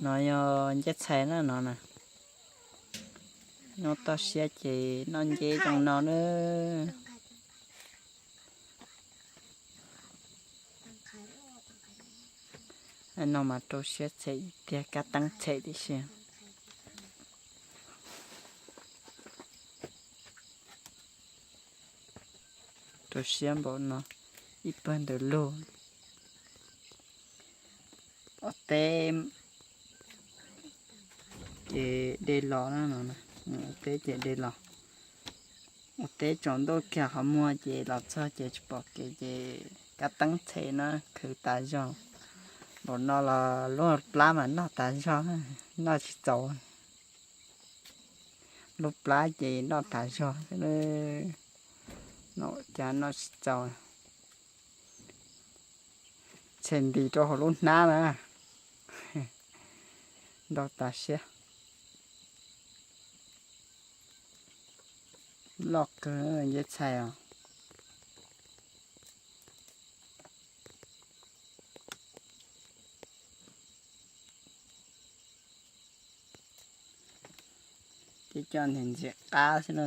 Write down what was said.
No yog nceb txhais na no na. Noj toj siab ces noj nceb zoo no na. Noj mas rau siab txhem tiag, kab teeb txhem tib si. Rau siab npaum no, ib pawg ntawd lug. Ua teb ces de los na no, ua teb ces de los. Ua teb tsaus ntuj kiag qhov muag ces los txog ces tsis pom kev ces kab teeb txhem na khwv tas zog. Npaum no los lub plab mas noj tas zog, noj tsis txaus. Lub plab ces noj tas zog xwb, noj cas noj tsis txaus. Txhem ntis rau hauv lub hnab na, ntau tas siab. Loj kawg nceb txhais os. Ces coj ntxiv ntxiv qab xwb na.